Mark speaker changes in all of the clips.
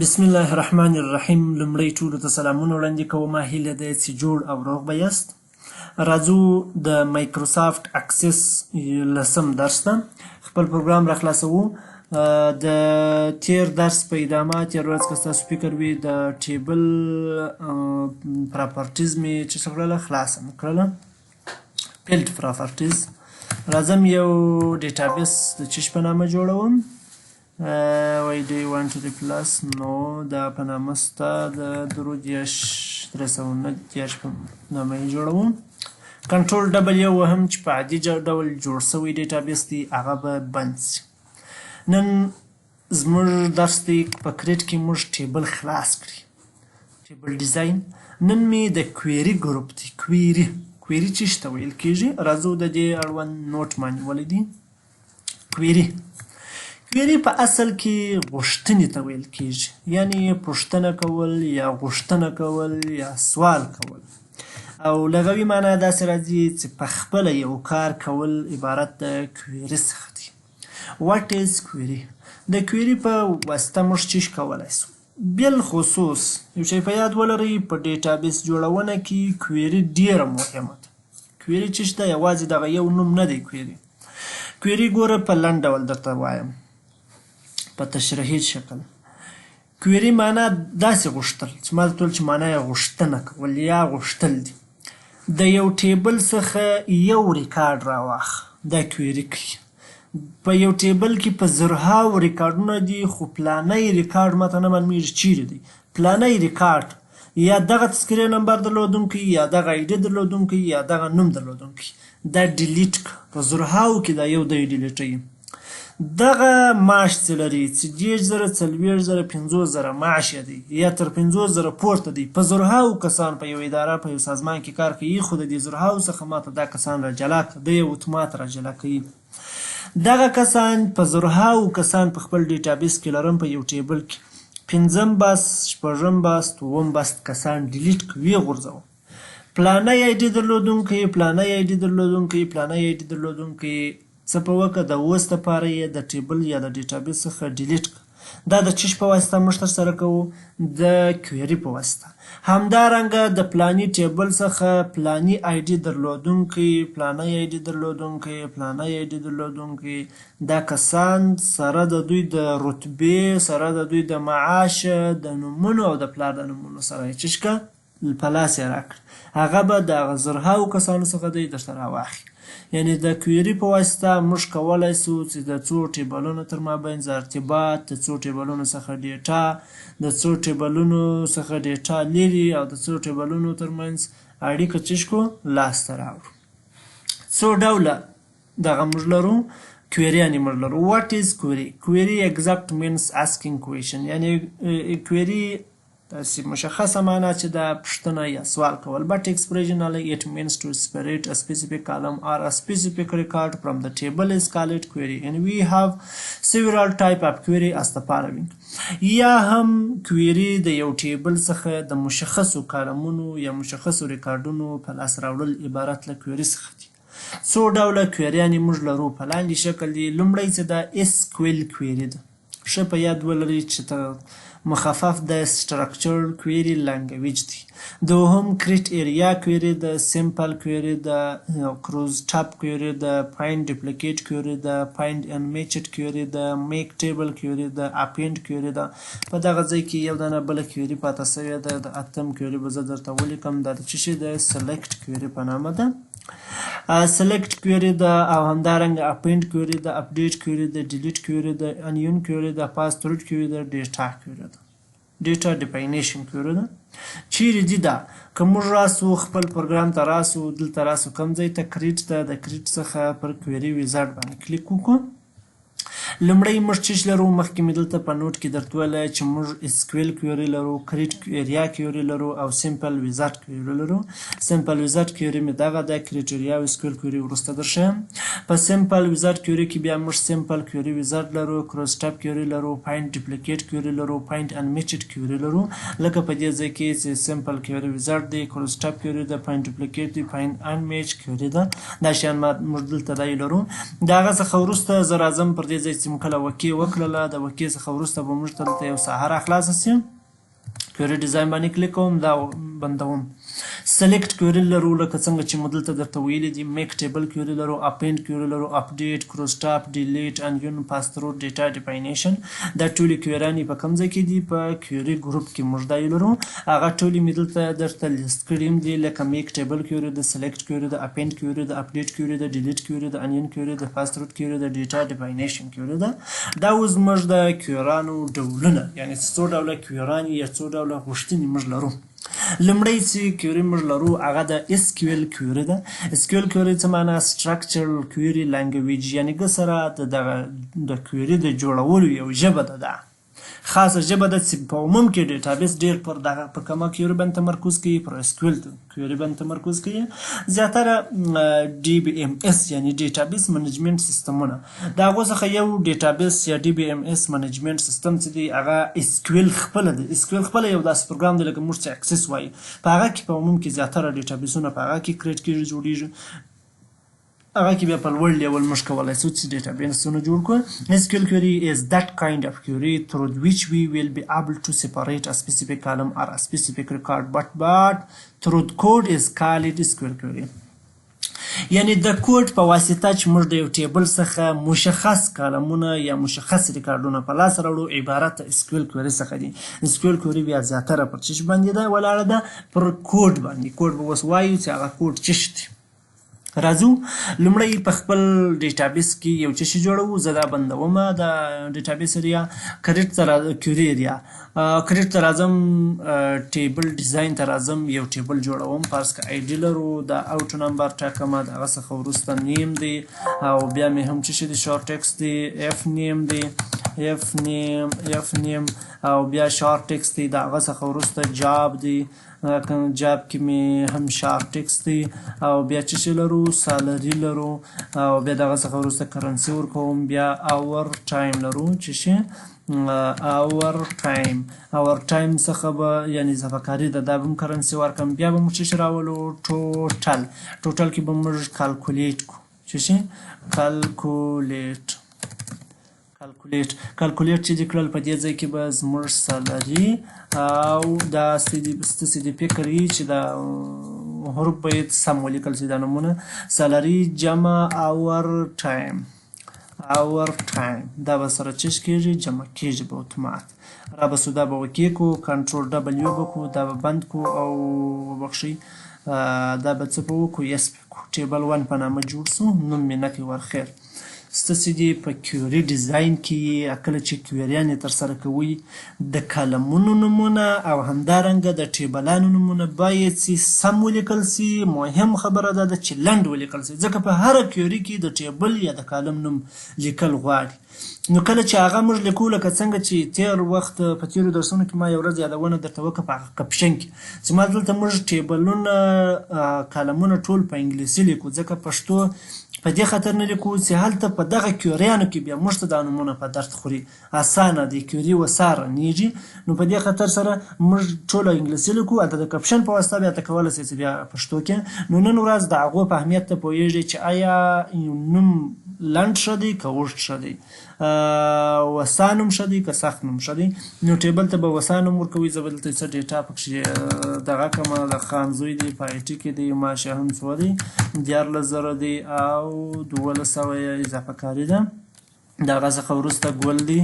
Speaker 1: بسم الله الرحمن الرحیم. لومړی ټولو ته سلامونه وړاندې کوم. هیله ده چې جوړ او روغ به یاست. راځو د مایکروسافټ اکسس لسم درس ته. خپل پروګرام را خلاصوو. د تیر درس په ادامه، تیر ورځ که ستاسو فکر وي، د table properties مې چې څه کړله، خلاصه مې کړله، field properties. راځم یو database د چش په نامه جوړوم. وای do you want to replace؟ No، دا په نامه ستا د درود یش 339 په نامه یې جوړوم. Control W وهم چې په عادي ډول جوړ سوی database دی، هغه به بند سي. نن زموږ درس دی په create کې موږ table خلاص کړي، table design. نن می د query group دی. Query، query چی ته ویل کیږي؟ راځو د دې اړوند note ما نیولی دی. Query، query په اصل کې غوښتنې ته ویل کیږي، یعنی پوښتنه کول یا غوښتنه کول یا سوال کول، او لغوي معنا داسې راځي چې په خپله یو کار کول عبارت د query څخه دی. What is query؟ د query په واسطه موږ چیش کولای سو؟ بالخصوص یو شی په یاد ولرئ، په database جوړونه کې query ډیره مهمه ده. Query چیش ده؟ یوازې دغه یو نوم نه دی query. Query ګوره، په لنډ ډول درته وایم، په تشریحي شکل. Query معنا داسې غوښتل چې ما درته وویل چې معنا یې غوښتنه کول یا غوښتل دي. د یو table څخه یو ریکارډ راواخ، دا query کوي. په یو table کې په زرهاو ریکارډونه دي، خو پلانی ریکارډ ماته نه معلومیږي چیرې دی. پلانی ریکارډ یا دغه تذکرې نمبر درلودونکی یا دغه ID درلودونکی یا دغه نوم درلودونکی، دا delete که. په زرهاو کې دا یو دی delete وي. دغه معاش څه لري چې 30,000، 40,000، 50,000 معاش یې دی یا تر 50,000 پورته دی. په زرهاو کسان په یو اداره، په یو سازمان کې کار کوي، خو د دې زرهاو څخه ماته دا کسان را جلا کړه، دی اتومات را جلا کوي. دغه کسان په زرهاو کسان په خپل database کې لرم، په یو table کې پنځم بست، شپږم بست، اووم بست کسان delete کوي، غورځوم. پلانی ID درلودونکی، پلانی ID درلودونکی، پلانی ID درلودونکی څه په وکه، د اوس دپاره یې د table یا د database څخه delete کړه. دا د چیش په واسطه موږ ترسره کوو؟ د query په واسطه. همدارنګه د پلانی table څخه پلانی ID درلودونکی، پلانی ID درلودونکی، پلانی ID درلودونکی، دا کسان سره د دوی د رتبې، سره د دوی د معاش، د نومونو او د پلار د نومونو سره یې چیش که، په لاس یې راکړ، هغه به د هغه زرهاو کسانو څخه دی درته راواخلي. یعنی د query په واسطه موږ کولای سو چې د څو table ونو تر مابین ارتباط، د څو table ونو څخه data، د څو table ونو څخه data لیري او د څو table ونو ترمنځ اړیکه چیش کو، لاسته راوړو. څو ډوله دغه موږ لرو، query یانې موږ لرو. What is query؟ Query exact means asking question، یعنی query داسې مشخصه معنا چې دا پوښتنه یا سوال کول، but expressionally it means to separate a specific column or a specific record from the table is called query, and we have several type of query as the following. یا هم query د یو table څخه د مشخصو column ونو یا مشخصو ریکارډونو په لاس راوړل عبارت له query څخه دي. څو ډوله query یانې موږ لرو، په لاندې شکل دي. لومړی څه ده؟ SQL query ده. ښه په یاد ولرئ چې ته مخفف د Structured Query Language دی. دوهم Create Area Query ده، Simple Query ده، Crosstab Query ده، Find Duplicate Query ده، Find Unmatched Query ده، Make Table Query ده، Append Query ده. په دغه ځای کې یو دانه بله query پاته سوې ده، د اتم query به زه درته ولیکم. دا د څه شي ده؟ Select Query په نامه ده. Select Query ده او همدارنګه Append Query ده، Update Query ده، Delete Query ده، Union Query ده، Pass Through Query ده، Data Query ده، Data Definition Query ده. چیرې دي دا؟ که موږ راسو خپل پروګرام ته، راسو دلته، راسو کوم ځای ته؟ Create ته. د Create څخه پر Query Wizard باندې کلیک وکړو. لومړی موږ چیش لرو؟ مخکې مې دلته په note کې درته ویل چې موږ SQL Query لرو، Create Area Query لرو او Simple Wizard Query لرو. Simple Wizard Query مې دغه ده. Create Area او SQL Query وروسته درښیم. په Simple Wizard Query کې بیا موږ Simple Query Wizard لرو، Crosstab Query لرو، Find Duplicate Query لرو، Find Unmatched Query لرو. لکه په دې ځای کې چې Simple Query Wizard دی، Crosstab Query ده، Find Duplicate دی، Find Unmatched Query ده، دا شیان ما موږ دلته دی لرو. د هغه څخه وروسته زه راځم پر دې ځای. چې موږ کله okay وکړله، د okay څخه وروسته به موږ ته دلته یو ساحه راخلاصه شي. query design باندې کلیک کوم، دا بندوم. select query لرو، لکه څنګه چې مو دلته درته ویلي دي، make table query لرو، append query لرو، update، crosstab، delete، union، pass through، data definition. دا ټولې query انې په کوم ځای کې دي؟ په query group کې موږ دا لرو. هغه ټولې مې دلته درته لیست کړي هم دي، لکه make table query د، select query د، append query د، update query د، delete query د، union query د، pass through query د، data definition query ده. دا اوس زموږ د query انو ډولونه، یعنې څو ډوله query انې یا څو ډوله غوښتنې موږ لرو. لومړی چې query موږ لرو هغه د SQL query ده. SQL query څه معنا؟ structural query language، یعنې ګه سره د دغه د query د جوړولو یو ژبه ده. دا خاصه ژبه ده چې په عموم کې database ډیر پر دغه په کومه query باندې تمرکز کوي، پر SQL query باندې تمرکز کوي. زیاتره DBMS یعنی database management سیستمونه، د هغو څخه یو database یا DBMS management system چې دی هغه SQL خپله دی. SQL خپله یو داسې پروګرام دی لکه موږ چې Access وایي، په هغه کې په عموم کې زیاتره database ونه په هغه کې create کیږي، جوړیږي. هغه کې بیا په لوړ level موږ کولای شو چې database ونه جوړ کړو. SQL query is that kind of query through which we will be able to separate a specific column or a specific record, but through code is called SQL query. یعنی د کوډ په واسطه چې موږ د یو table څخه مشخص column ونه یا مشخص ریکارډونه په لاس راوړو، عبارت SQL query څخه دي. SQL query بیا زیاتره پر څه باندې ده ولاړه ده؟ پر کوډ باندې. کوډ به اوس وایو چې هغه کوډ څه شي دی. راځو لومړی په خپل database کې یو څه شي جوړوو. زه دا بندوم، دا database area create ته query area create ته راځم، table design ته راځم، یو table جوړوم. فرض که ID لرو، دا auto number ټاکم، د هغه څخه وروسته name دی، او بیا مې هم څه شي دی، short text دی، F name دی، F name، F name، او بیا short text دی. د هغه څخه وروسته job دی، job کې مې هم short text دی، او بیا څه شي لرو، salary لرو، او بیا دغه څخه وروسته currency ورکوم، بیا overtime لرو، چې شي overtime. overtime څخه به یعنی اضافه کاري ده، دا به هم currency ورکړم. بیا به موږ څه شي راولو؟ total. total کې به موږ calculate کو، څه شي calculate، calculate، calculate چې دې کړل، په دې ځای کې به زموږ salary او دا ستاسې د فکر وي چې دا حروف باید سم ولیکل شي، دا نومونه، salary جمع overtime، overtime، دا به سره چش کېږي، جمع کېږي به اتومات. را به سو، دا به okay کو، control W به کو، دا به بند کو، او وبخښئ، دا به څه په وکړو؟ yes په کو. table one په نامه جوړ سو، نوم مې نه کوي ورخیر. ستاسې دې په query design کې کله چې query انې ترسره کوئ، د column ونو نومونه او همدارنګه د table انو نومونه باید چې سم ولیکل سي. مهم خبره دا ده چې لنډ ولیکل سي، ځکه په هره query کې د table یا د column نوم لیکل غواړي. نو کله چې هغه موږ لیکو، لکه څنګه چې تیر وخت په تیرو درسونو کې ما یو ورځ یادونه درته وکړه په هغه caption کې چې ما دلته موږ table ونه، column ونه ټول په انګلیسي لیکو، ځکه پښتو په دې خاطر نه لیکو چې هلته په دغه query انو کې بیا موږ ته دا نومونه په درد خوري، اسانه دی query وساره نیږي. نو په دې خاطر سره موږ ټوله انګلیسي لیکو، هلته د caption په واسطه بیا ته کولی شې چې بیا پښتو کې. نو نن ورځ د هغو په اهمیت ته پوهېږي چې آیا نوم لنډ ښه دی که اوږد ښه دی، وسا نوم ښه دی که سخت نوم ښه دی. نو table ته به وسا نوم ورکوي. زه به دلته څه data پکښې دغه کړم. د خان زوی دی، په IT کې دی، معاش یې هم څو دی، 13,000 دی او 1,200 یې اضافه کاري ده. د هغه څخه وروسته ګل دی،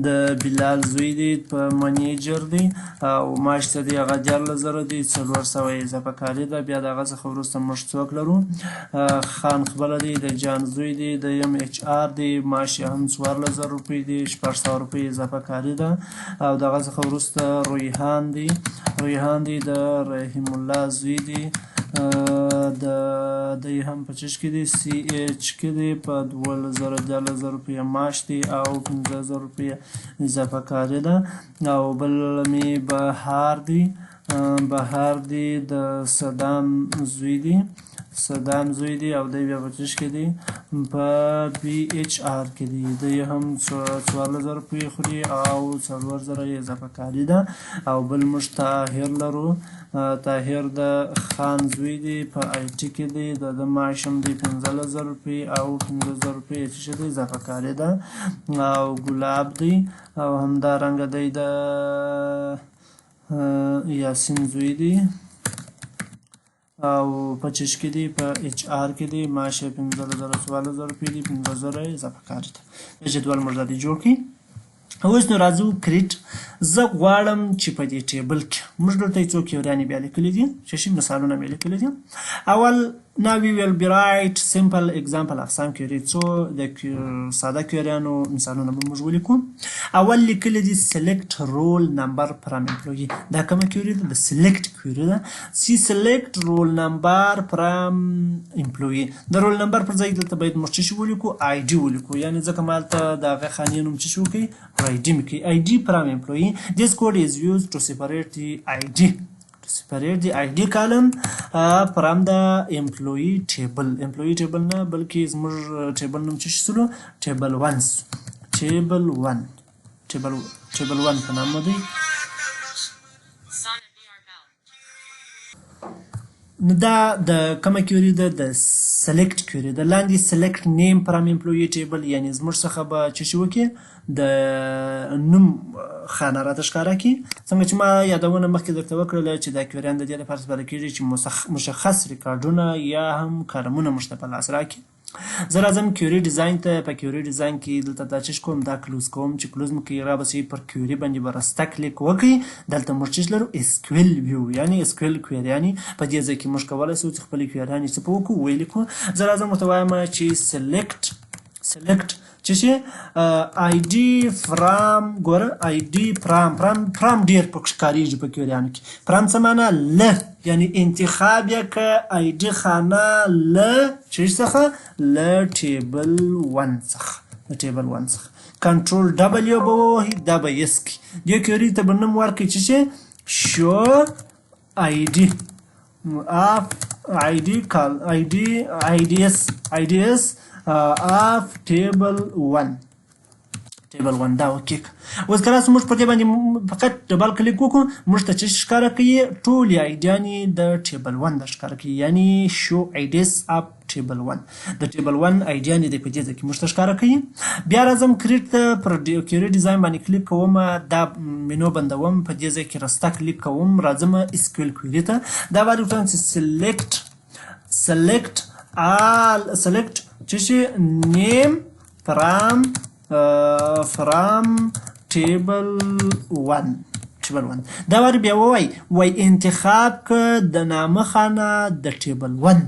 Speaker 1: د بلال زوی دی، په manager دی او معاش څه دی، هغه 13,000 دی، 400 یې اضافه کاري ده. بیا د هغه څخه وروسته موږ څوک لرو؟ خان خپله دی، د جان زوی دی، د HR دی، معاش یې هم 14,000 روپۍ دی، 600 روپۍ اضافه کاري ده. او د هغه څخه وروسته رویحان دی، رویحان دی د رحیم الله زوی دی، د دی هم په چش کې دی، CH کې دی، په 12,000 13,000 روپۍ معاش دی او 5,000 روپۍ اضافه کاري ده. او بل مې بهار دی، بهار دی د صدام زوی دی، صدام زوی دی او دی بیا په څه کې دی؟ په بي ایچ آر کې دی. دی هم 14,000 روپۍ خوري او 4000 یې اضافه کاري ده. او بل موږ طاهر لرو، طاهر د خان زوی دی، په آی ټي کې دی، د ده معاش هم دی 15,000 روپۍ او 5,000 روپۍ یې څه دی؟ اضافه کاري ده. او ګلاب دی او همدارنګه دی د یاسین زوی دی او په چش کې دی؟ په ایچ آر کې دی، معاش یې 15,000 14,000 روپۍ دی، 5,000 یې اضافه کاري ده. دا جدول موږ دا دی جوړ کړي. اوس نو راځو create. زه غواړم چې په دې table کې موږ دلته یو څو کیوریانې بیا لیکلي دي، چې شي مثالونه مې لیکلي دي. اول now we will be write simple example of some query. څو د ساده کیوریانو مثالونه به موږ ولیکو. اول لیکلي دي select roll number from employee. دا کومه query ده؟ د select query ده چې select roll number from employee. د roll number پر ځای دلته باید موږ څه شي ولیکو؟ ID ولیکو، یعنی ځکه ما هلته د هغه خانې نوم څه شي وکړي؟ ID مې کړي. ID from employee. This code is used to separate the ID, to separate the ID column from the employee table. Employee table نه بلکې زموږ table نوم څه شي سولو؟ Table 1، table 1، table 1 په نامه دی. نو دا د کومه query ده؟ د select query ده. لاندې select name from employee table، یعنی زموږ څخه به څه شي وکړي؟ د نوم خانه راته ښکاره کړي. څنګه چې ما یادونه مخکې درته وکړله چې دا کیوریان د دې لپاره استفاده کېږي چې مشخص ریکارډونه یا هم کالمونه موږ ته په لاس راکړي. زه راځم query design ته. په query design کې دلته دا چش کوم؟ دا close کوم. چې close مې کوي، را به شي پر query باندې به راسته کلیک وکړئ. دلته موږ چش لرو؟ SQL view، یعنی SQL query، یعنی په دې ځای کې موږ کولی شو چې خپلې کیوریانې څه په وکړو؟ ولیکو. زه راځم ورته وایم چې select چې شي ID from، ګوره ID from، from ډېر پکې ښکارېږي په کیوریانو کې. From څه معنا؟ له، یعنی انتخاب یې که ID خانه له چی څخه؟ له table 1 څخه، له table 1 څخه. Control W به ووهي، دا به yes کړي. دې query ته به نوم ورکړي چې شي show ID of ID call ID IDs IDs of table 1، table 1. دا okay. اوس که راسو موږ پر دې باندې فقط double click وکړو، موږ ته څه ښکاره کوي؟ ټولې آیډیانې د table 1 د ښکاره کوي، یعنی show IDs of table 1. د table 1 آیډیانې دی په دې ځای کې موږ ته ښکاره کوي. بیا راځم create ته، پر query design باندې کلیک کوم، دا مینو بندوم، په دې ځای کې راسته کلیک کوم، راځم SQL query ته. دا باندې ورته چې select all، select چې شي name from table 1، table 1. دا واری بیا ووای، وای انتخاب که د نامه خانه د table 1.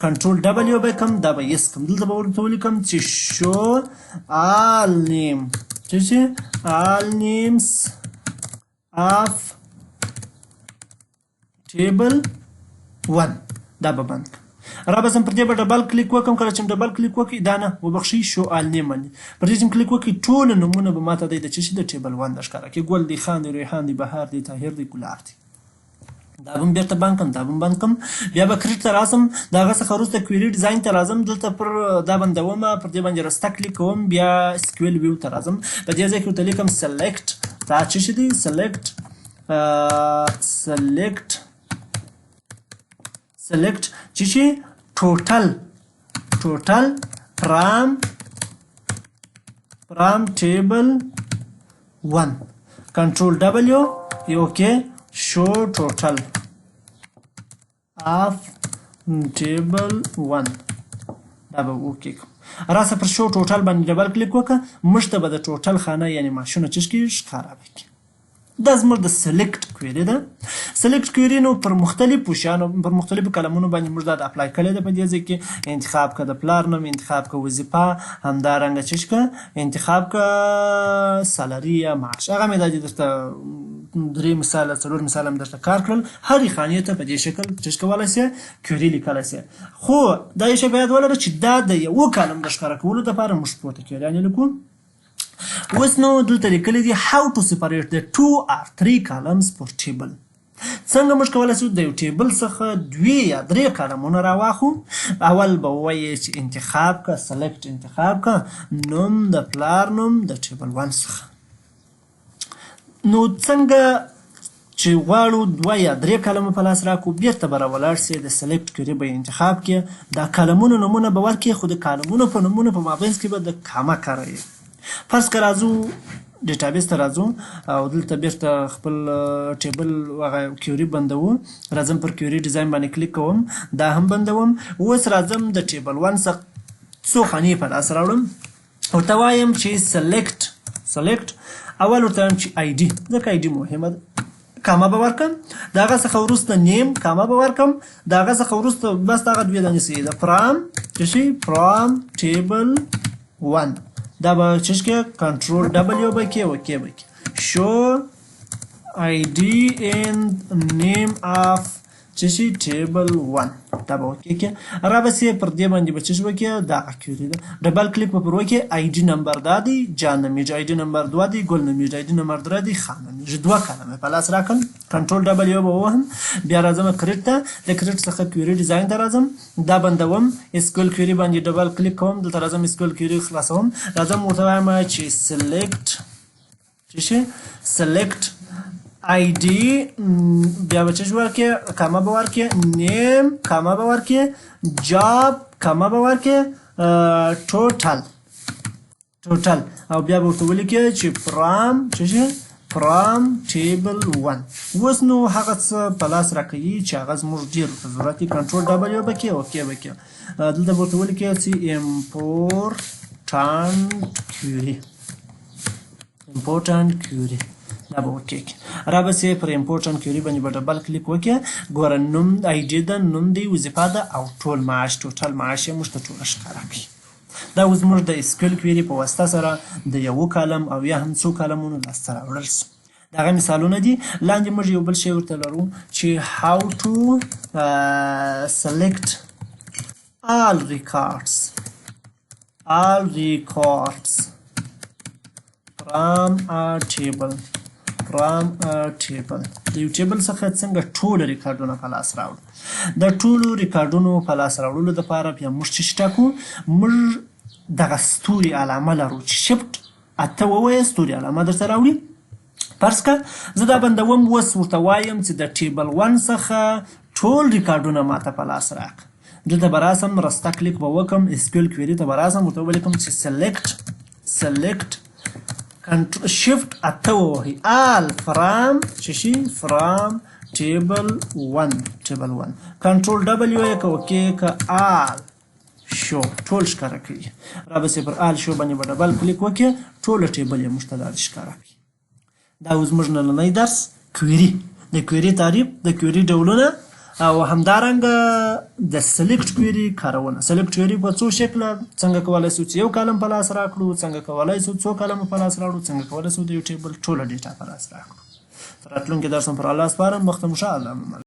Speaker 1: Control W به کوم، دا به yes کوم. دلته به ورته ولیکم چې show all name، چې شي all names of table 1. دا به بند کړم، را به ځم پر دې به double click وکړم. کله چې double click وکړي، دا نه، وبخښئ، show all name باندې پر دې چې کلیک وکړي، ټول نومونه به ماته دی د څه شي؟ د table 1 د ښکاره کړي. ګل دی، خان دی، ریحان دی، بهار دی، طاهر دی، ګلاب دی. دا به بیرته بند کړم، دا به بند کړم. بیا به create ته راسم، د هغه څخه وروسته query design ته راځم. دلته پر دا بندوم، پر دې باندې راسته کلیک کوم، بیا SQL view ته راځم. په دې ځای کې ورته لیکم select، دا څه شي دی؟ Select select چې شي total from table 1. Control W، okay، show total of table 1. دا به okay کوم. راسه پر show total باندې double click وکړه، موږ ته به د total خانه یعنی معاشونه چش کړي؟ ښکاره به کړي. دا زموږ د select query ده. Select query نو پر مختلفو شیانو، پر مختلفو کلمونو باندې موږ دا apply کړی ده. په دې ځای کې انتخاب که د پلار نوم، انتخاب که وظیفه، همدارنګه چش که انتخاب که salary یا معاش. هغه مې دا درته درې مثاله، څلور مثاله هم درته کار کړل. هرې خانې ته په دې شکل چش کولی شي؟ Query لیکلی شي. خو دا یو شی باید ولره چې دا د یو column د ښکاره کولو دپاره موږ پورته کیوریانې لیکو. اوس نو دلته لیکلي دي how to separate the two or three columns per table. څنګه موږ کولای شو د یو table څخه دوې یا درې کالمونه راواخو؟ اول به ووایې چې انتخاب که، select انتخاب که نوم د پلار نوم د table 1 څخه. نو څنګه چې غواړو دوه یا درې کالمه په لاس راکړو، بیرته به راولاړ سي، د select query به انتخاب کړي، دا کالمونو نومونه به ورکړي، خو د کالمونو په نومونو په مابینځ کې به د کامه کاروي. فرض که راځو database ته راځو او دلته بیرته خپل table هغه query بندوو، راځم پر query design باندې کلیک کوم، دا هم بندوم. اوس راځم د table 1 څخه څو خانې په لاس راوړم، ورته وایم چې select اول ورته وایم چې ID، ځکه ID مهمه ده، کامه به ورکم، د هغه څخه وروسته name کامه به ورکم، د هغه څخه وروسته بس دغه دوې دانې صحیح ده، from څه شي، from table 1، دا به څه شي کې control W به کې okay به کې show ID and name of څه شي table 1، دا به okay کې را به سي. پر دې باندې به څه شي وکړي، دا query ده، double click به پر وکړي، ID number دا دی، جان نومېږي، ID number 2 دی، ګل نومېږي، ID number 3 دی، خان نومېږي، دوه کالمه په لاس راکړم، control W به ووهم، بیا راځم create ته، د create څخه query design ته راځم، دا بندوم، SQL query باندې double click کوم، دلته راځم SQL query خلاصوم، راځم ورته وایم چې select څه شي، select ID، بیا به څه شي ورکړې، کامه به ورکړې، name کامه به ورکړې، job کامه به ورکړې، total، او بیا به ورته ولیکې چې from څه شي، from table 1. اوس نو هغه څه په لاس راکوي چې هغه زموږ ډېر ورته ضرورت دی، control W به کړې، okay به کړې، دلته به ورته ولیکې چې important query، important query، دا به okay کړي. را به سي پر important query باندې به double click وکړي، ګوره نوم ID ده، نوم دی، وظیفه ده، او ټول معاش، total معاش یې موږ ته ټوله ښکاره کوي. دا اوس موږ د SQL query په واسطه سره د یو کالم او یا هم څو کالمونو لاسته راوړل سو. دغه مثالونه دي. لاندې موږ یو بل شی ورته لرو چې how to select all records، all records from a table، from a table. د یو table څخه څنګه ټول ریکارډونه په لاس راوړو؟ د ټولو ریکارډونو په لاس راوړلو دپاره بیا موږ څه شي ټاکو؟ موږ دغه ستوري علامه لرو چې shift 8 ووایه، ستوري علامه درته راوړي. فرض که زه دا بندوم، اوس ورته وایم چې د table 1 څخه ټول ریکارډونه ماته په لاس راکړه. دلته به راسم، راسته کلیک به وکم، SQL query ته به راسم، ورته ولیکم چې select shift 8 ووهئ، all from څه شي، from table 1، table 1، control W یې که okay که all show ټول ښکاره کوي. را به سي پر all show باندې به double click وکړي، ټوله table یې موږ ته داسې ښکاره کوي. دا اوس زموږ نننی درس query، د query تعریف، د query ډولونه، او همدارنګه د select query کارونه. select query په څو شکله، څنګه کولای شو چې یو کالم په لاس راکړو، څنګه کولای شو څو کالم په لاس راوړو، څنګه کولای شو د یو table ټوله data په لاس راکړو. تر راتلونکي درس مو پر الله سپارم. وخت مو ښه، الله مو مل.